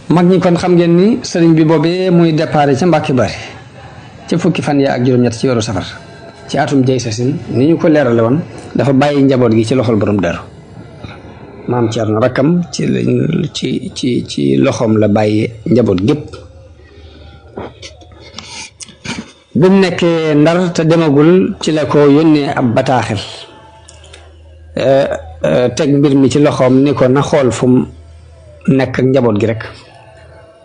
mag ñi kon xam ngeen ni sëriñ bi boobee muy déparé ca Mbàkke Bari ca fukki fan ya ak juróom-ñett ci weeru safar ci atum jay sasin ni ñu ko leerale woon dafa bàyyi njaboot gi ci loxol borom Daaru maam Cerno rakkam ci loxoom la bàyyi njaboot gépp bi mu nekkee Ndar te demagul ci la ko yónnee ab bataaxel teg mbir mi ci loxoom ni ko na xool fu mu nekk ak njaboot gi rek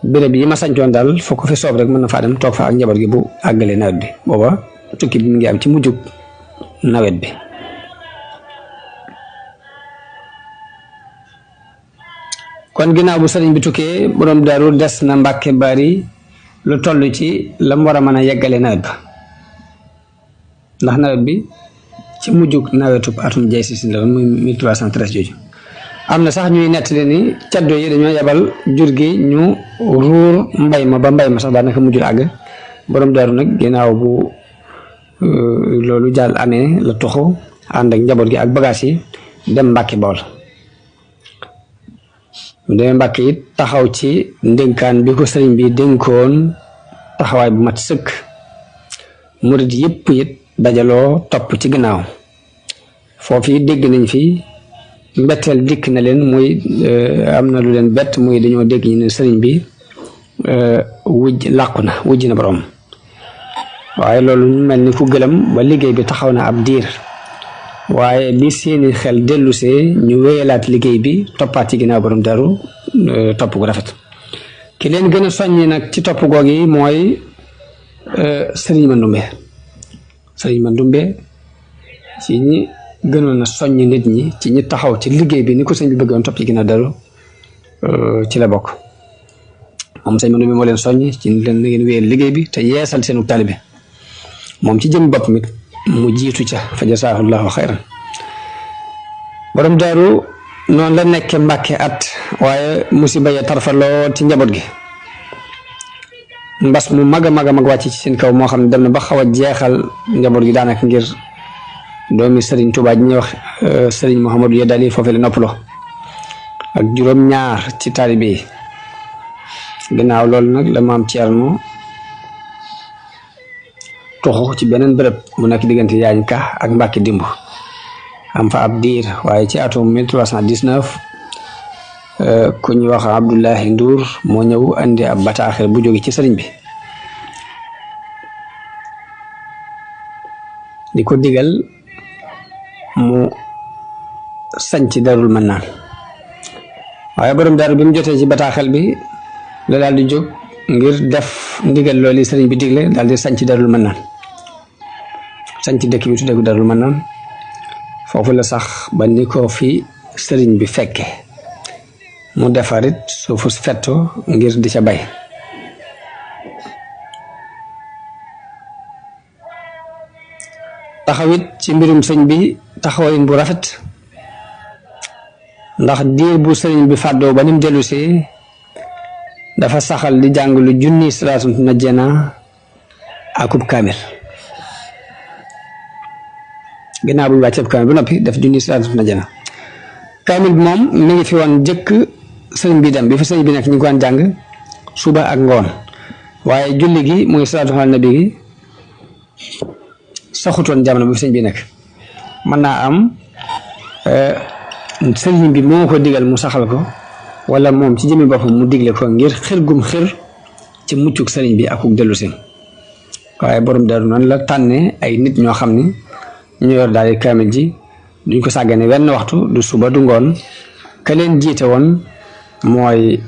béréb yi ma sañcoon daal foo ko fi soob rek mën na faa dem toog fa ak njaboot gi bu àggalee nawet bi booba tukki bi mu ngi am ci mujjug nawet bi kon ginnaaw bu sëriñ bi tukkee borom Daaru des na Mbàkke Bari lu toll ci la mu war a mën a yeggale nawet ba ndax nawet bi ci mujjug nawetu atum jay si la woon muy 1313 jooju am na sax ñuy nettali ni caddo yi dañoo yebal jur gi ñu ruur mbay ma ba mbay ma sax daanaka mujjul àgg borom Daaru nag ginnaaw bu loolu jàll amee la toxu ànd ak njaboot gi ak bagage yi dem Mbàkke Bawol mu demee Mbàkke it taxaw ci ndénkaan bi ko sëriñ bi dénkoon taxawaay bu mat sëkk murid yëpp it dajaloo topp ci gannaaw foofu it dégg nañ fi mbetteel dikk na leen muy am na lu leen bett muy dañoo dégg ñu ne sëriñ bi làqu na wujj na borom waaye loolu ñu mel ni ku gëlëm ba liggéey bi taxaw na ab diir waaye bi seeni xel dellusee ñu wéyalaat liggéey bi toppaat ci ginnaaw borom Daaru topp gu rafet ki leen gën a soññi nag ci topp goog yi mooy sëriñ Mandumbe ci ñi gënoon a soññ nit ñi ci ñi taxaw ci liggéey bi ni ko sëñ bi bëggoon topp ci ginnaaw Daaru ci la bokk moom sëñ Mandumbe moo leen soññ ci leen na ngeen wéyal liggéey bi te yeesal seenu taalibe moom ci jëm bopp mi mu jiitu ca fa jasaahullahu xayran borom Daaru noonu la nekke Mbàkke at waaye musiba ya tarfa lool ci njaboot gi mbas mu mag a mag wàcc ci seen kaw moo xam ne dem na ba xaw a jeexal njaboot gi daanaka ngir doomi sëriñ Tuubaa ji ñuy wax sëriñ Mouhamadou Yadali foofu la noppaloo ak juróom-ñaar ci taalibe yi gannaaw loolu nag la maam Cerno toxu ci beneen bërëb mu nekk diggante Yaañ Ka ak Mbàkke Dimbu am fa ab diir waaye ci atum 1319 ku ñu wax Abdullahi Ndour moo ñëw andi ab bataaxel bu jóge ci sëriñ bi di ko digal mu sañc Daarul Mannaan waaye borom Daaru bi mu jotee ci bataaxel bi la daal di jóg ngir def ndigal loolu sëriñ bi digle daal di sañc Daarul Mannaan sañc dëkk bi tudde ko Daarul Mannaan foofu la sax ba ni ko fi sëriñ bi fekke mu defarit suufu fetto ngir di ca bay taxawit ci mbirum sëñ bi taxawayin bu rafet ndax diir bu sëriñ bi fàddoo ba nim dellusee dafa saxal di jàng lu junni salaatu najjana akub kaamil ginnaaw bu ñu wàccee kaamil ba noppi def junni salaatu najjana kaamil bi moom mi ngi fi woon jëkk sëriñ bi dem bi fi sëriñ bi nekk ñu ngi ko daan jàng suba ak ngoon waaye julli gi muy salaatu ala nabi gi saxutoon jamono bi fi sëriñ bi nekk mën naa am sëriñ bi moo ko digal mu saxal ko wala moom ci jëmmi boppam mu digle ko ngir xir gum xir ci muccuk sëriñ bi akuk dellu si waaye borom Daaru noonu la tànne ay nit ñoo xam ni ñu yor daal di kaamil ji duñ ko sàggane wenn waxtu du suba du ngoon ka leen jiite woon mooy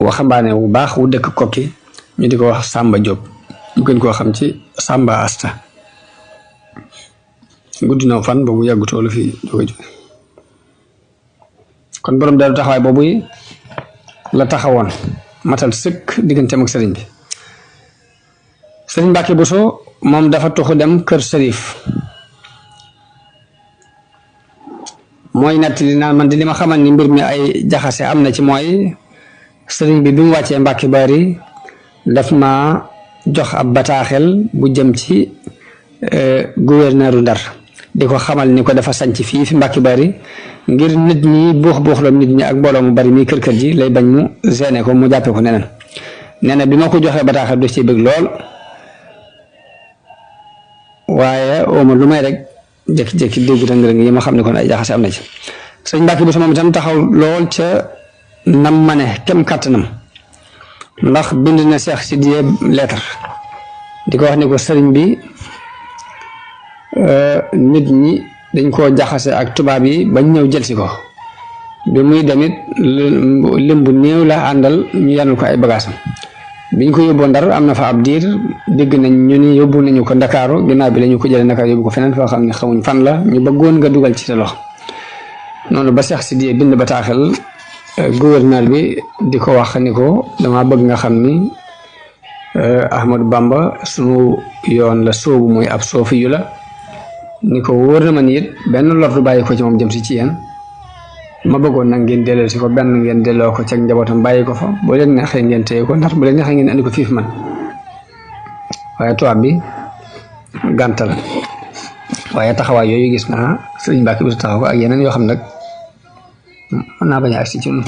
waxambaane wu baax wu dëkk Kokki ñu di ko wax Samba Diop ñu gën koo xam ci Samba Asta gudd na fan boobu yàggutoo la fi jóge kon borom Daaru taxawaay boobu la taxawoon matal sëkk digganteem ak sëriñ bi sëriñ Mbàkke Buso moom dafa tuxu dem kër Sërif mooy nettali naan man di li ma xamal ni mbir mi ay jaxase am na ci mooy sëriñ bi mu wàccee Mbàkke Bari daf ma jox ab bataaxel bu jëm ci gouverneuru Ndar di ko xamal ni ko dafa sanc fii fi Mbàkke Bari ngir nit ñi buux la nit ñi ak mbooloo mu bari mi kër ji lay bañ mu gêné ko mu jàppee ko neneen nee na bi ma ko joxee bataaxal du ci bëgg lool waaye ooma lu may rek jékki-jékki déggu rëng-rëng yi ma xam ne kon ay jaxase am na ci sëñ Mbàkke Buso moom itam taxaw lool ca nam ma ne kem kàttanam ndax bind na Seex Sidiye lettre di ko wax ni ko sëriñ bi nit ñi dañ koo jaxase ak tubaab yi bañ ñëw jël si ko bi muy demit lim bu néew la àndal ñu yanul ko ay bagaasam biñ ko yóbboo Ndar am na fa ab diir dégg nañ ñu ni yóbbu nañu ko Ndakaaru ginnaaw bi la ñu ko jëlee Ndakaaru yóbbu ko feneen foo xam ne xamuñ fan la ñu bëggoon nga dugal ci sa loxo noonu ba Seex Sidiye bind bataaxal gouverneur bi di ko wax ni ko dama bëgg nga xam ni Ahmadou Bamba sunu yoon la soobu muy ab soofi yu la ni ko wóor na ma ni it benn lor du bàyyi ko ci moom jëm si ci yéen ma bëggoon nag ngeen delloo si ko benn ngeen delloo ko ca njabootam bàyyi ko fa boo leen neexee ngeen téye ko ndax bu leen neexee ngeen andi ko fii fi man waaye tubaab bi gàntal waaye taxawaay yooyu gis naa sëriñ Mbàkke Buso taxaw ko ak yeneen yoo xam nag mën naa bañ a agsi ci ñun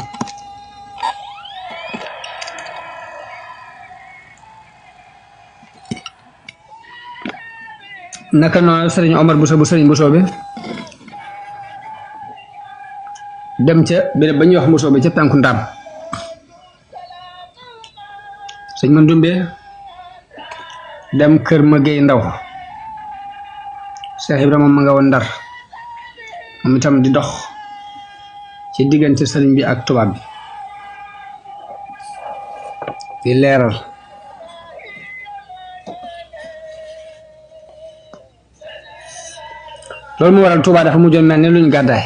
naka noonu sëriñ Omar Buso bu sëriñ Buso bi dem ca béréb ba ñuy wax Buso bi ca penku Ndaam sëñ Mandumbe dem kër ma Géey Ndaw Cheikh Ibrahima ma nga woon Ndar moom itam di dox ci diggante sëriñ bi ak tubaab bi di leeral loolu mu waral Tuubaa dafa mujjoon mel ni luñ gàddaay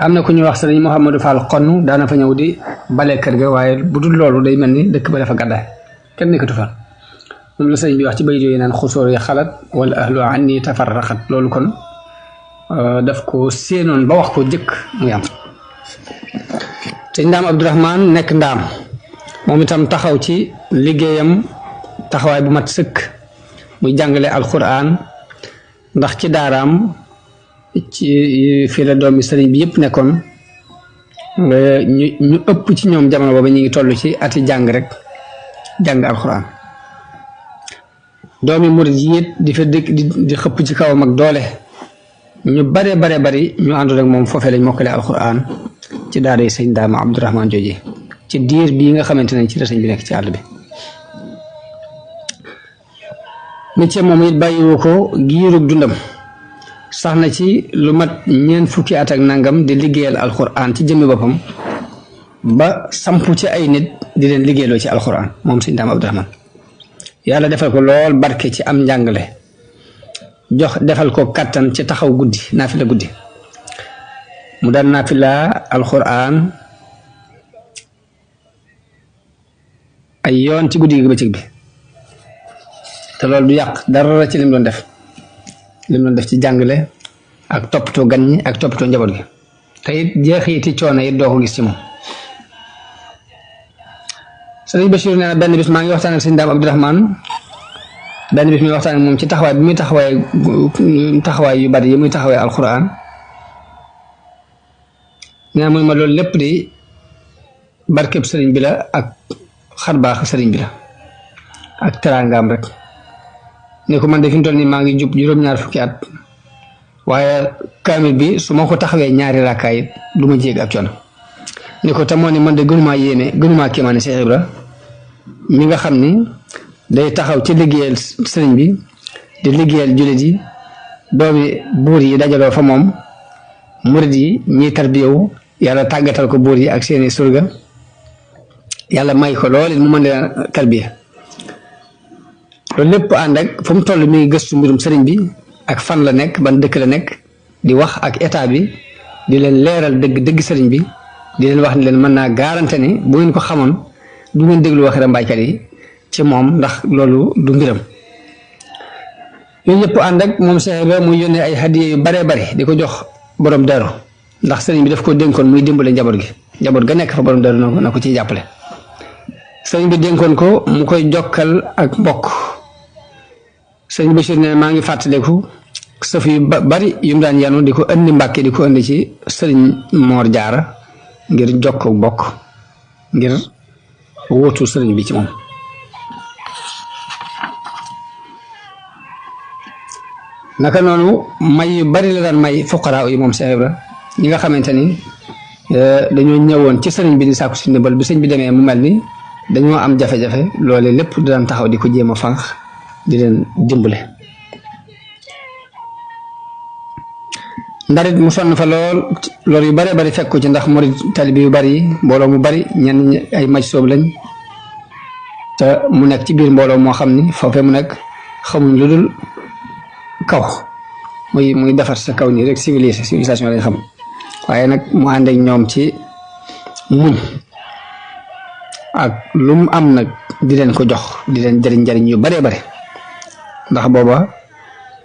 am na ku ñuy wax sëriñ Mouhamadou Fall xonn daana fa ñëw di bale kër ga waaye bu dul loolu day mel ni dëkk ba dafa gàddaay kenn nekkatu fa moom la sëriñ bi wax ci bay yooyu naan xusóor yi xalat wala ahlu anni tafarraqat loolu kon daf ko séenoon ba wax ko jëkk muy am te Ndaam Abdourahman nekk Ndaam moom itam taxaw ci liggéeyam taxawaay bu mat sëkk muy jàngale alquran ndax ci daaraam ci fii la doomi sëriñ bi yëpp nekkoon ñu ëpp ci ñoom jamono booba ñu ngi toll ci ati jàng rek jàng alquran doomi murid yi it di fa dëkk di xëpp ci kawam ak doole ñu bare bari ñu àndoon ak moom foofee lañ mokkale alquran ci daara yi sëñ Ndaam Abdourahman jooji ci diir bii nga xamante ne ci la sëñ bi nekk ci àll bi métier moom it bàyyiwu ko giirug dundam sax na ci lu mat ñeent fukki at ak nangam di liggéeyal alquran ci jëmmi boppam ba sampu ci ay nit di leen liggéeyloo ci alquran moom sëñ Ndaam Abdourahman yàlla defal ko lool barke ci am njàngale jox defal ko kattan ci taxaw guddi naafila guddi mu daan naafila alquran ay yoon ci guddi gi bëccëg bi te loolu du yàq dara ci lim doon def ci jàngale ak toppatoo gan ñi ak toppatoo njaboot gi te it jeexiti coono it doo ko gis ci moom sëriñ Bachir nee na benn bis maa ngi waxtaan ak sëñ Ndaam Abdourahman benn bis muy waxtaan ak moom ci taxawaay bi muy taxawaay yu bari yi muy taxawaay alquran nee na muy ma loolu lépp di barkeb sëriñ bi la ak xarbaax sëriñ bi la ak teraangaam rek ne ko man de fi mu toll nii maa ngi jub juróom-ñaar fukki at waaye kaamil bi su ma ko taxawee ñaari rakkaay it du ma jéeg ak coono ne ko te moo ne man de gënumaa yéeme gënumaa kéemaane Cheikh Ibra mi nga xam ni day taxaw ci liggéeyal sëriñ bi di liggéeyal jullit yi doomi buur yi dajaloo fa moom murid yi ñiy tarbiyewu yàlla tàggatal ko buur yi ak seeni surga yàlla may ko lool it mu mën leen tarbiya loolu lépp ànd ak fu mu toll mi ngi gëstu mbirum sëriñ bi ak fan la nekk ban dëkk la nekk di wax ak état bi di leen leeral dëgg sëriñ bi di leen wax ni leen mën naa garanté ni bu ngeen ko xamoon du ngeen déglu waxi rambaajkat yi ci moom ndax loolu du mbiram yooyu yëpp ànd ak moom Cheikh Ibra muy yónnee ay hadiya yu baree bari di ko jox borom daru ndax sëriñ bi daf ko dénkoon muy dimbale njaboot ga nekk fa borom daru na ko ciy jàppale sëriñ bi dénkoon ko mu koy jokkal ak mbokk sëriñ Bachir ne maa ngi fàttaliku sëf yu bari yum daan yanu di ko andi Mbàkke di ko andi ci sëriñ Moor Jaara ngir jokko bokk ngir wuutu sëriñ bi ci moom. naka noonu may yu bari la daan may fuqaraa yi moom Cheikh Ibra ñi nga xamante ni dañoo ñëwoon ci sëriñ bi di sàkku si ndimbal bi sëriñ bi demee mu mel ni dañoo am jafe-jafe loole lépp di daan taxaw di ko jéem a fànq di leen dimbale. ndarit mu sonn fa lool yu bari bari fekk ko ci ndax murid talibi yu bari mbooloo mu bari ñenn ñi ay maj soob lañ te mu nekk ci biir mbooloo moo xam ni foofee mu nekk xamuñ lu dul kaw muy defar sa kaw nii rek civilisation lañ xam waaye nag mu ànd ak ñoom ci muñ ak lu mu am nag di leen ko jox di leen jëriñ yu baree bare ndax booba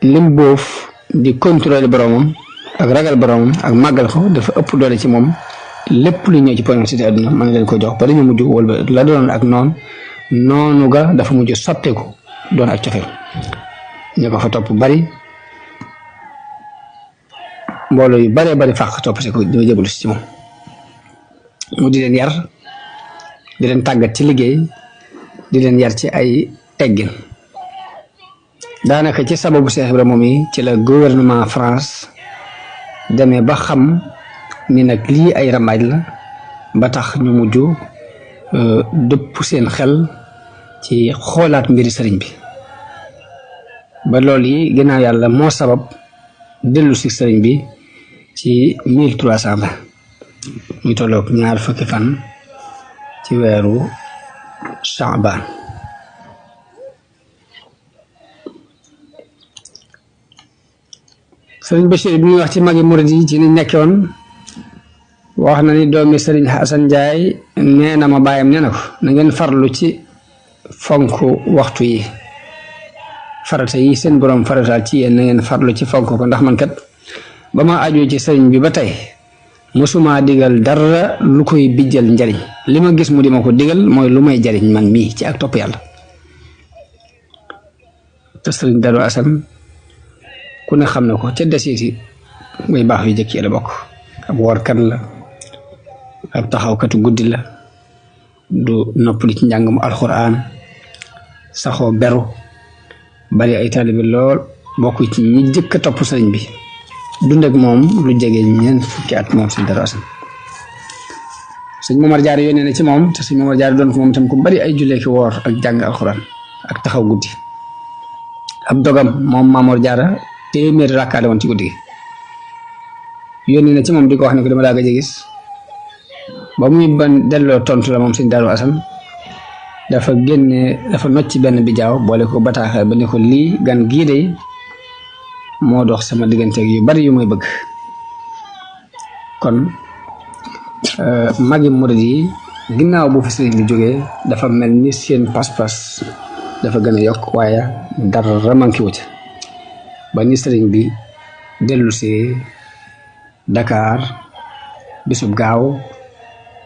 lim boof di contrôler boromam ak ragal boromam ak màggal ko dafa ëpp doole ci moom lépp lu ñëw ci possibilité àdduna mën leen ko jox ba dañu mujj wala la doon ak noonu ga dafa mujj soppeeku doon ak cofeel ñu ko fa topp bari mbooloo yu baree bari fàq topp si ko ñoo jëbalu si ci moom mu di leen yar di leen tàggat ci liggéey di leen yar ci ay teggin daanaka ci sababu Cheikh Ibra moom yi ci la gouvernement France demee ba xam ni nag lii ay rambaaj la ba tax ñu mujj dëpp seen xel ci xoolaat mbiri sëriñ bi ba loolu yi ginnaaw yàlla moo sabab dellu si sëriñ bi ci 1300 la ñu tolloog 2 fukki fan ci weeru Saabaan sëriñ Bachir bi ñuy wax ci magi murid yi ci ni nekkoon wax na ni doomi sëriñ Xasan Njaay nee na ma bàyyam nee na ko na ngeen farlu ci fonk waxtu yi farata yi seen borom farataal ci yéen na ngeen farlu ci fonk ko ndax man kat ba ma aju ci sëriñ bi ba tey mosuma digal dara lu koy bijjal njariñ li ma gis mu di ma ko digal mooy lu may jariñ man mii ci ak topp yàlla te sëriñ Darou Assane ku ne xam na ko ca desiiti muy baax yu jëkk yi la bokk ab woorkat la ab taxawkatu guddi la du noppali ci njàngum alxuraan saxoo beru bari ay taalibe lool bokk ci ñi jëkk a topp sëriñ bi dund ak moom lu jege ñeent fukki at moom sëñ Darou Assane sëñ Momar Jaar yónnee na ci moom te sëñ Momar Jaar doon ko moom tam ku bari ay jullee ki woor ak jàng alxuraan ak taxaw guddi ab dogam moom Mamor Jaara téeméeri rakkaale woon ci guddi gi yónnee na ci moom di ko wax ne ko dama daa gëj a gis ba muy ban delloo tontu la moom sëñ Darou Assane dafa nocc benn bijaaw boole ko bataaxal ba ne ko lii gan gii de moo dox sama digganteeg yu bari yu may bëgg kon magi murid yi ginnaaw bu fi sëriñ bi jógee dafa mel ni seen pas-pas dafa gën a yokk waaye dara manqué wu ca ba ni sëriñ bi dellu si Dakar bisub gaaw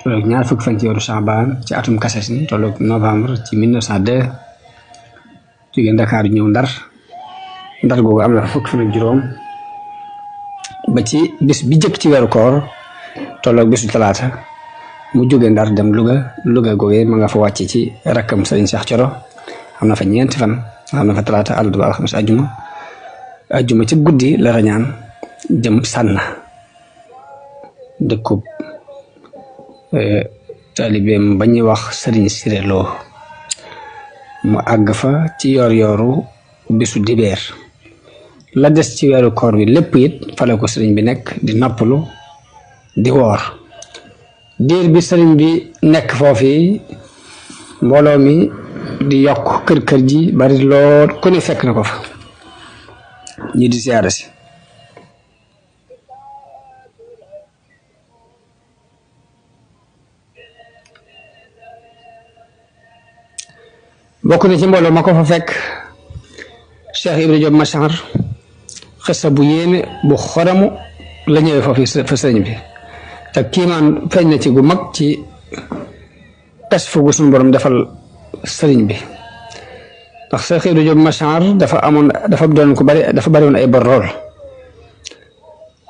tolloog 2 fukki fan ci weeru Saabaan ci atum kases ni tolloog novembre ci 1902 jógee Dakar ñëw Ndar googu am na fa fukki fan ak juróom ba ci bis bi jëkk ci weeru koor tolloog bisu talaata mu jógee Ndar dem Louga googee ma nga fa wàcc ci rakkam sëriñ Cheikh Coro am na fa 4 fan am na fa talaata àllarba alxames ajjuma ci guddi la rañaan jëm Sànna dëkkub taalibeem ba ñuy wax sëriñ Siré Lo mu àgg fa ci yor-yoru bisu dibeer la des ci weeru koor bi lépp it fale ko sëriñ bi nekk di noppalu di woor diir bi sëriñ bi nekk foofu mbooloo mi di yokk kër ji bari lool ku ne fekk na ko fa ñi di siyaare si bokk na ci mbooloo ma ko fa fekk Cheikh Ibra Diop Machar xissa bu yéeme bu xoramu la ñëwee foofu fa sëriñ bi te kiimaan feeñ na ci gu mag ci kas fu gu suñu borom defal sëriñ bi ndax Cheikh Ibra Diop Machar dafa doon ko bari, dafa bari woon ay bor lool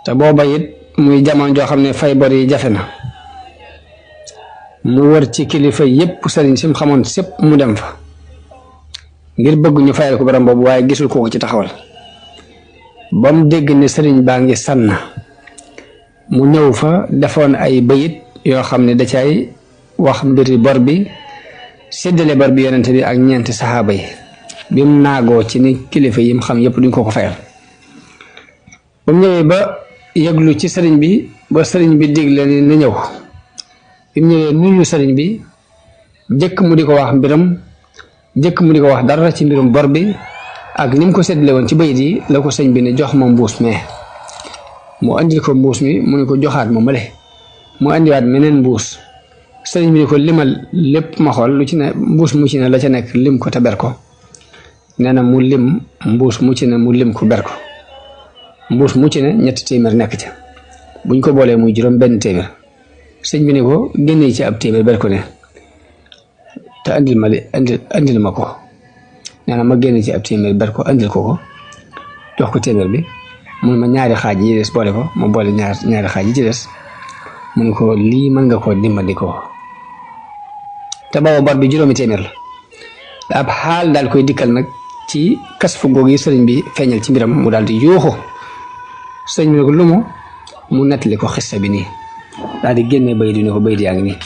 te booba it muy jamono joo xam ne fay bor yi jafe na mu wër ci kilifa yépp sëriñ si mu xamoon sépp mu dem fa ngir bëgg ñu fayal ko borom boobu waaye gisul ko ci taxawal ba mu dégg ne sëriñ baa ngi sànn mu ñëw fa defoon ay bayit yoo xam ne da cay wax mbiri bor bi séddale bor bi yonente bi ak ñeenti saxaaba yi bi mu naagoo ci ni kilifa yi mu xam yépp duñ ko fayal ba mu ñëwee ba yëglu ci sëriñ bi ba sëriñ bi digle ni na ñëw bi mu ñëwee nuyu sëriñ bi jëkk mu di ko wax mbiram jëkk mu di ko wax dara ci mbirum bor bi ak ni mu ko séddale woon ci bayit yi la ko sëñ bi ne jox ma mbuus mee mu andil ko mbuus mi mu ne ko joxaat ma male mu andiwaat meneen mbuus sëriñ bi ne ko limal lépp ma xool lu ci ne mbuus mu ci ne la ca nekk lim ko te ber ko nee na mu lim mbuus mu ci ne mu lim ko ber ko mbuus mu ci ne 3 téeméer nekk ca buñ ko boolee muy juróom benn téeméer sëñ bi ne ko génnee ci ab téeméer ber ko ne te andil ma ko nee na ma génne ci ab téeméer ber ko andil ko jox ko téeméer bi mun ma ñaari xaaj yi des boole ko ma boole ñaari xaaj yi ci des mun ko lii mën nga koo dimbali ko te booba bor bi juróomi téeméer la ab xaal daal koy dikkal nag ci kas fu googu yi sëriñ bi feeñal ci mbiram mu daal di yuuxu sëriñ bi ne ko lu mu nettali ko xissa bi nii daal di génnee bayit yi ne ko bayit yaa ngi nii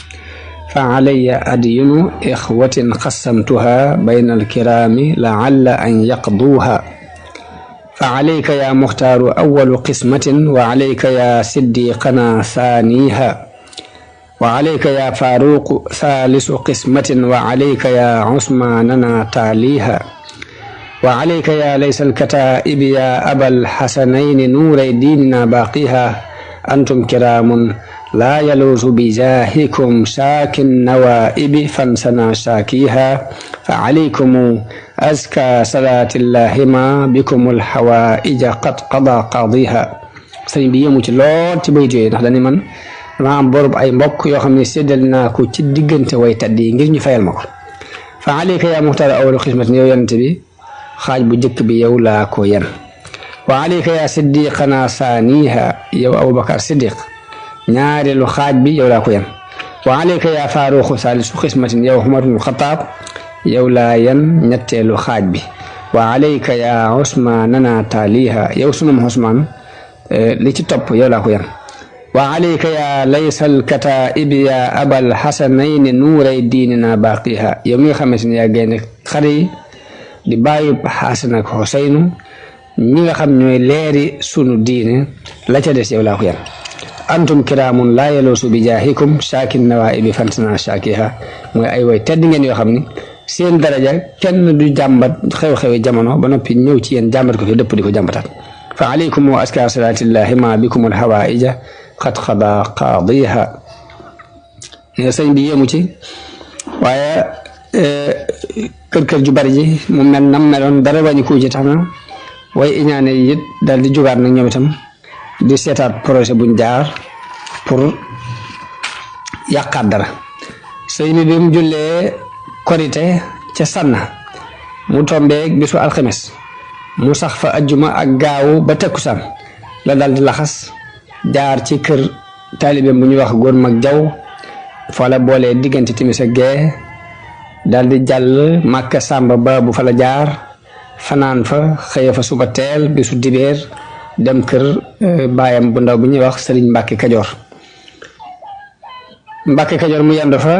fa alayya adyunu ixwatin qasamtuha bayna alkiraami laalla an yaqduuha fa alayka ya muxtaaru awalu qismatin wa alayka ya siddiqana thaniha wa alayka ya faaruqu thalisu qismatin wa alayka ya usmanana taaliha wa alayka ya laysa alkataibi ya aba alxasanayni nuuray diinina baaqiha antum kiraamun laa yaluusu bijaahikum shaakin nawaibi fansana shaakiha fa alaykum azka salaatillahi ma bikum alxawaaija qad qada qaadiha sëriñ bi yéemu ci lool ci bayit yooyu ndax dañu man dama am borub ay mbokk yoo xam ne séddal naa ko ci diggante way taddi yi ngir ñu fayal ma ko fa alayka yaa muxtaar awalu xismatin yow yonente bi xaaj bu njëkk bi yow laa ko yen wa alayka yaa siddiqana saaniha yow abubakar siddiq ñaareelu xaaj bi yow laa ko yen wa alayka yaa faaruqu saalisu xismatin yow Umar ibn Xataab yow laa yen ñetteelu xaaj bi wa alayka yaa usmaanana taaliha yow sunum Usmaan li ci topp yow laa ko yen wa alayka yaa laysal kataibi yaa abal xasanayni nuuray diinina baaqiha yow mi nga xamante ne yaa génne xare yi di bàyyi Xasan ak Xuseynu ñi nga xam ñooy leeri sunu diine la ca des yow laa ko yen antum kiraamun laa yaluusu bi jaahikum shaakin nawaibi fansana shaakiha mooy ay way tedd ngeen yoo xam ni seen daraja kenn du jàmbat xew-xewi jamono ba noppi ñëw ci yéen jàmbat ko fi dëpp di ko jàmbataat fa alaykum wa aska salaatillahi ma bikum alhawaaija qad qada qaadiha ne sëñ bi yéemu ci waaye kër ju bari ji mu mel nam meloon dara wàññi ko ci tax na way iñaane yi it daal di jógaat nag ñoom itam di seetaat projet buñ jaar pour yàqaat dara sëñ bi mu jullee korite ca Sànna mu tombeeg bisu alxames mu sax fa ajjuma ak gaawu ba tekkusaan la daal di laxas jaar ci kër taalibeem bu ñuy wax góor mag jaw fa la boolee diggante timis ak gee daal di jàll Màkka Sàmba ba bu fa la jaar fanaan fa xëye fa suba teel bisu dibeer dem kër baayam bu ndaw bu ñuy wax Sëriñ Mbàkke Kajoor mu yendu fa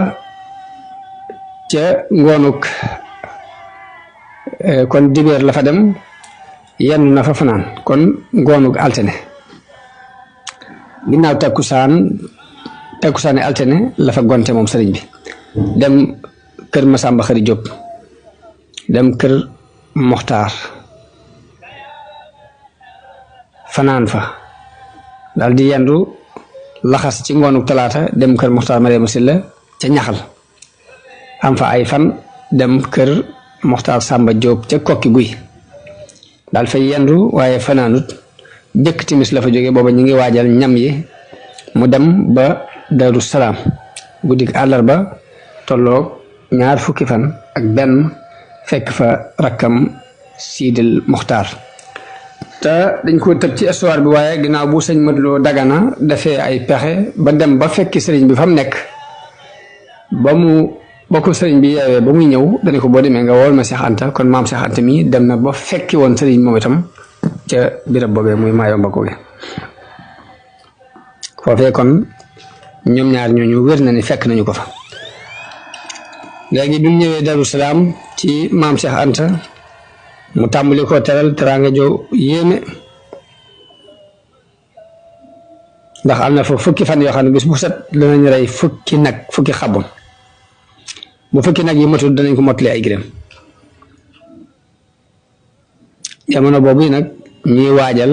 ca ngoonuk kon dibeer la fa dem yendu na fa fanaan kon ngoonuk altine ginnaaw takkusaani altine la fa gonte moom sëriñ bi dem kër Masamba Xari Jóob dem kër Moxtaar fanaan fa daal di yendu laxas ci ngoonuk talaata dem kër Moxtaar Mariama Silla ca ñaxal am fa ay fan dem kër Moxtaar Sàmba Jóob ca kokki guy daal fay yendu waaye fanaanut jëkk timis la fa jóge booba ñu ngi waajal ñam yi mu dem ba Daru Salaam guddik àllarba tolloog 2 fukki fan ak benn fekk fa rakkam Sidil Muxtaar te dañ ko tëb ci histoire bi waaye ginnaaw bu sëñ Modou Lo Dagana dafee ay pexe ba dem ba fekki sëriñ bi fa mu nekk ba ko sëriñ bi yeewee ba muy ñëw dañu ko boo demee nga wool ma Cheikh Anta kon maam Cheikh Anta mi dem na ba fekki woon sëriñ moom itam ca birab boobee muy Mayomba googu foofee kon ñoom ñaar ñooñu wér na ni fekk nañu ko fa léegi bi mu ñëwee Darou Salaam ci maam Cheikh Anta mu tàmbali ko teral teraanga jo yéeme ndax am na fa fukki fan yoo xam ne bis bu set danañ rey fukki xabon bu fukki nag yi matul danañ ko mottali ay gërëm jamono boobu nag ñuy waajal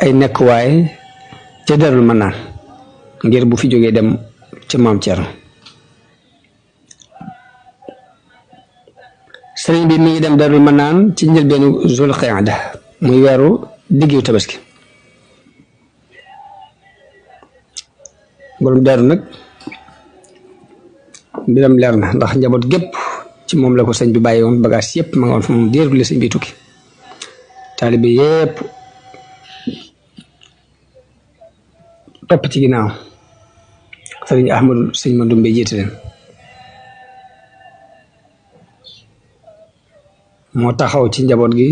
ay nekkuwaay ca Darul Manaan ngir bu fi jógee dem ca maam Thierno sëriñ bi mi ngi dem Darul Manaan ci njëlbeenu Zul Qaada muy weeru diggu tabaski borom daaru nag mbiram leer na ndax njaboot gépp ci moom la ko sëñ bi bàyyi woon bagage yëpp ma nga woon fa moom déer la sëñ bi tukki taalibe yëpp topp ci ginnaaw sëriñ Ahmadu sëñ ma dumbe jiite leen moo taxaw ci njaboot gi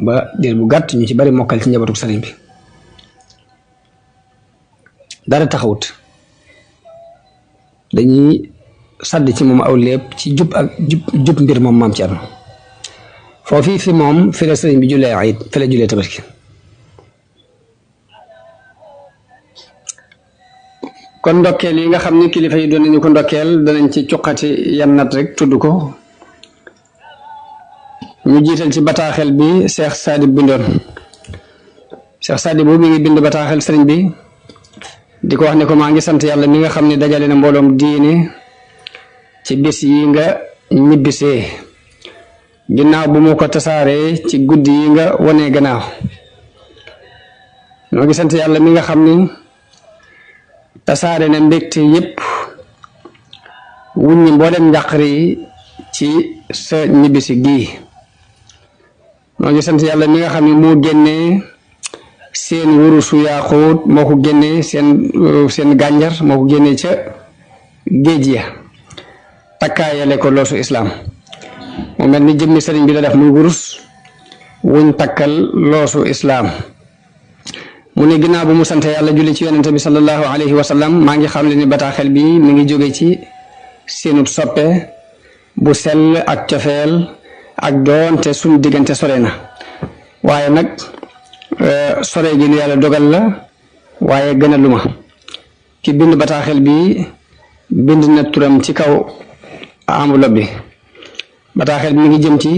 ba diir bu gàtt ñu ci bari mokkal ci njabootu sëriñ bi dara taxawut dañuy sàdd ci moom aw lépp ci jub mbir moom maam Thierno foofu fi moom fi la sëriñ bi jullee ayit fi la jullee tabaski kon ndokkeel yi nga xam ni kilifa yi doon nañu ko ndokkeel danañ ci cuqati yan nat rek tudd ko ñu jiital ci bataaxel bi Cheikh Sadib bindoon Cheikh Sadib bu mi ngi bind bataaxel sëriñ bi di ko wax ne ko maa ngi sant yàlla mi nga xam ne dajale na mbooloom diine ci bis yi nga ñibbisee ginnaaw bu mu ko tasaaree ci guddi yi nga wonee gannaaw noo ngi sant yàlla mi nga xam ni tasaare na mbégte yépp wuññi mboolem njàqare yi ci sa ñibbisi gii noo ngi sant yàlla mi nga xam ne moo génnee seen wurusu yaaxuut moo ko génnee seen gànjar moo ko génnee ca géej ya takkaayale ko loosu islaam mu mel ni jëmmi sëriñ bi la def muy wurus wuñ takkal loosu islaam mu ne ginnaaw bu mu sant yàlla julli ci yonente bi sallallahu alayhi wa sallam maa ngi xam le ni bataaxel bi mi ngi jóge ci seenub soppe bu sell ak cofeel ak doonte suñ diggante sore na waaye nag sore gi lu yàlla dogal la waaye gën a luma ki bind bataaxel bi bind na turam ci kaw enveloppe bi bataaxel bi mi ngi jëm ci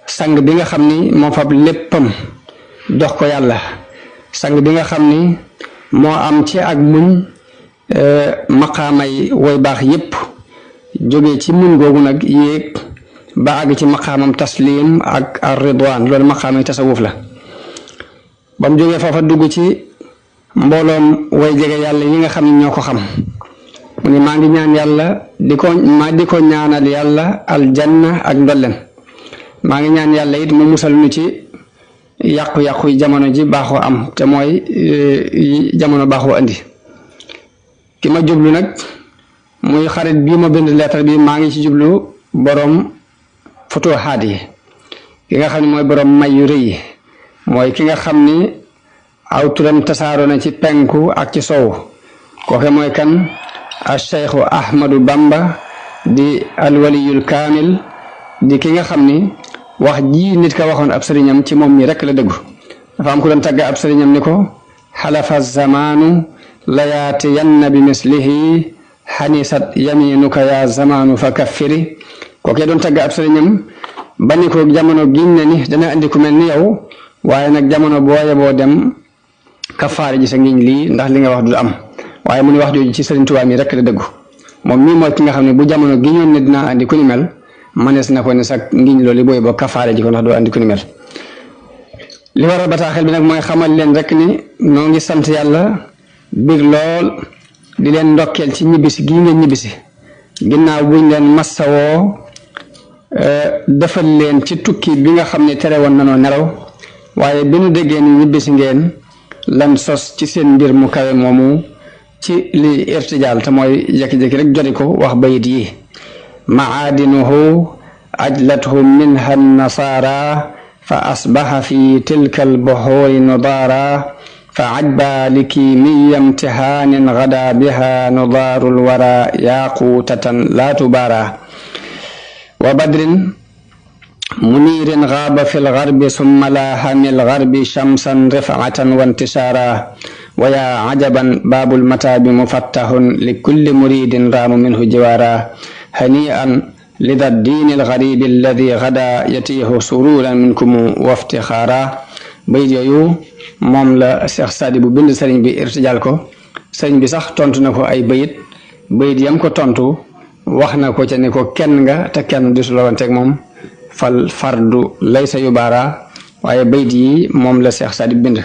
sang bi nga xam ni moo fab léppam jox ko yàlla sang bi nga xam ni moo am ci ak muñ maqaamay woy baax yépp jóge ci muñ googu nag yéeg ba àgg ci maqaamam taslim ak ar ridwaan loolu maqaamay tasawuf la ba mu jógee foofa dugg ci mbooloom way jege yàlla yi nga xam ne ñoo ko xam mu ne maa ngi ñaan yàlla di ko ñaanal yàlla aljanna ak ndolleen maa ngi ñaan yàlla it mu musal nu ci yàqu-yàqu jamono ji baaxoo am te mooy jamono baaxoo andi ki ma jublu nag muy xarit bii ma bind lettre bi maa ngi ci jublu borom futuhaat yi ki nga xam ne mooy borom may yu rëy yi mooy ki nga xam ni aw turam tasaaroo na ci penku ak ci sow kooke mooy kan al cheikhu Ahmadu Bamba di alwaliyul kaamil di ki nga xam ni wax ji nit ka waxoon ab sëriñam ci moom mi rek la dëggu dafa am ku doon tàgga ab sëriñam ni ko xalafa zamaanu layaatiyanna bi mislihi xanisat yaminuka ya zamaanu fa kaffiri kookee doon tàgga ab sëriñam ba ni ko jamono giñ na ni dana andi ku mel ni yow waaye nag jamono booye boo dem kafaare ji sa ngiñ lii ndax li nga wax du am waaye mu ni wax jooju ci sëriñ Tuubaa mi rek la dëggu moom mii mooy ki nga xam ne bu jamono giñoon ne dinaa andi ku ni mel manees na ko ne sax ngiñ loolu booy boo kafaare ji ko ndax doo andi ku ni mel li waral bataaxel bi nag mooy xamal leen rek ni noo ngi sant yàlla biir lool di leen ndokkeel ci ñibbisi gii ngeen ñibbisi ginnaaw buñ leen massawoo defal leen ci tukki bi nga xam ne tere woon nanoo nelaw waaye bi nu déggee ni ñibbisi ngeen lan sos ci seen mbir mu kawe moomu ci li irtijaal te mooy jékki-jékki rek joti ko wax bayit yi maadinuhu ajlathu minha nasara fa asbaha fi tilka albuhuri nudara fa ajba likimiya imtihanin gada biha nudaru lwara yaqutatan la tubara wa badrin munirin غاب في الغرب ثم لاها من الغرب شمسا رفعة وانتشارا ويا عجبا باب المتاب مفتح لكل مريد رام منه جوارا هنيئا لذا الدين الغريب الذي غدا يتيه سرورا منكم وافتخارا bayit yooyu moom la Cheikh Sadibou bind sëriñ bi irtijaal ko sëriñ bi sax tontu na ko ay bayit yam ko tontu wax na ko ca ne ko kenn nga te kenn disu la wanteeg moom fal fardu laysa yubaara waaye bayit yi moom la Cheikh Sadibou bind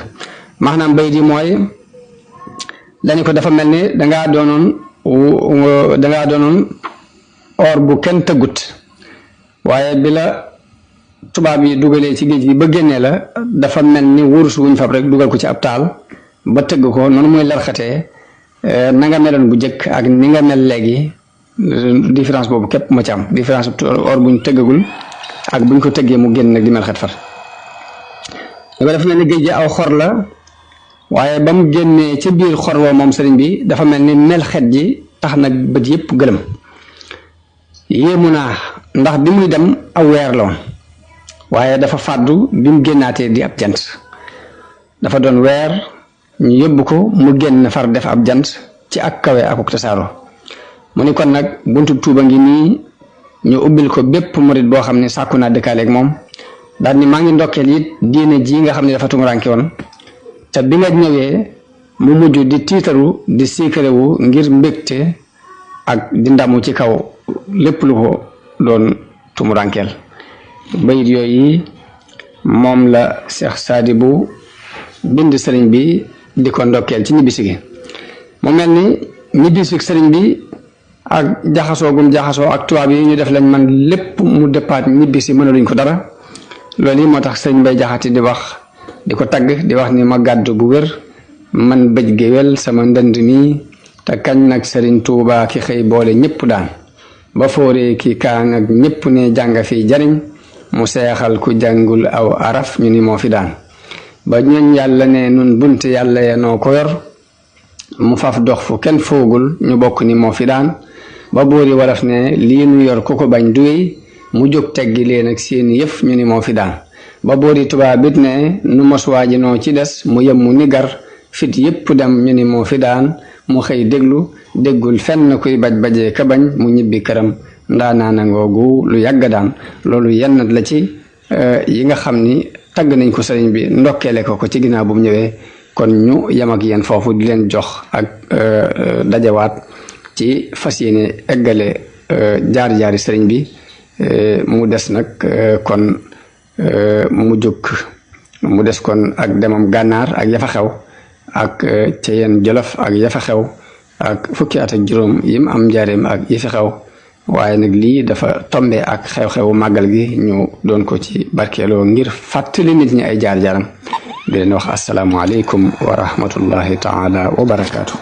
maanaam bayit yi mooy dañu ko dafa mel ni dangaa doonoon or bu kenn tëggut waaye bi la tubaab yi dugalee ci géej gi ba génnee la dafa mel ni wurus wuñ fab rek dugal ko ci ab taal ba tëgg ko noonu muy larxatee na nga meloon bu njëkk ak ni nga mel léegi différence boobu képp ma ci am différence or buñ tëggagul ak buñ ko tëggee mu génn nag di mel xet far dafa mel ni géej gi aw xor la waaye ba mu génnee ca biir xor woo moom sëriñ bi dafa mel ni mel xet ji tax nag bët yëpp gëlëm yéemu naa ndax bi muy dem aw weer la woon waaye dafa fàddu bi mu génnaatee di ab jant dafa doon weer ñu yóbbu ko mu génn far def ab jant ci ak kawe akuk tasaaro mu ni kon nag buntu tuuba ngi nii ñu ubbil ko bépp murit boo xam ne sàkku naa dëkkaaleeg moom daal ni maa ngi ndokkeel it diine ji nga xam ne dafa tumuraanke woon te bi nga ñëwee mu mujj di tiitaru di siikarewu ngir mbégte ak di ndamu ci kaw lépp lu ko doon tumuraankeel bayit yooyu moom la Cheikh Sadibou bind sëriñ bi di ko ndokkeel ci ñibbisi gi mu mel ni ñibbisi sëriñ bi ak jaxasoo ak tubaab yi ñu def lañ man lépp mu dëppaat ñibbisi mënaluñ ko dara loolu yi moo tax sëriñ Bay Jaxate di wax di ko tagg di wax ni ma gàddu bu wér man bëj géwél sama ndënd mi te kañ nag sëriñ Tuubaa ki xëy boole ñëpp daan ba fooree ki kaan ak ñëpp ne jàng fi jariñ mu seexal ku jàngul aw araf ñu ni moo fi daan ba ñooñ yàlla ne nun bunt yàlla ya noo ko yor mu faf dox fu kenn foogul ñu bokk ni moo fi daan ba boori waraf ne lii nu yor ku ko bañ duwéy mu jóg teggi leen ak seeni yëf ñu ni moo fi daan ba boori tubaab it ne nu moswaaji noo ci des mu yem mu ni gar fit yëpp dem ñu ni moo fi daan mu xëy déggul fenn kuy bajee ka bañ mu ñibbi këram ndaanaana ngoogu lu yàgg daan loolu yenn la ci yi nga xam ni tagg nañ ko sëriñ bi ndokkeele ko ci ginnaaw bu mu ñëwee kon ñu yem ak yéen foofu di leen jox ak dajawaat ci fas yéene eggale jaar-jaari sëriñ bi mu des nag kon mu des kon ak demam gànnaar ak yafa xew ak ca yeen jolof ak yafa xew ak fukki at ak juróom yim am njaareem ak yi fi xew waaye nag lii dafa tombe ak xew-xewu màggal gi ñu doon ko ci barkeeloo ngir fàttali nit ñi ay jaar-jaaram di leen wax asalaamualeykum wa rahmatullahi taala wa barakaatu.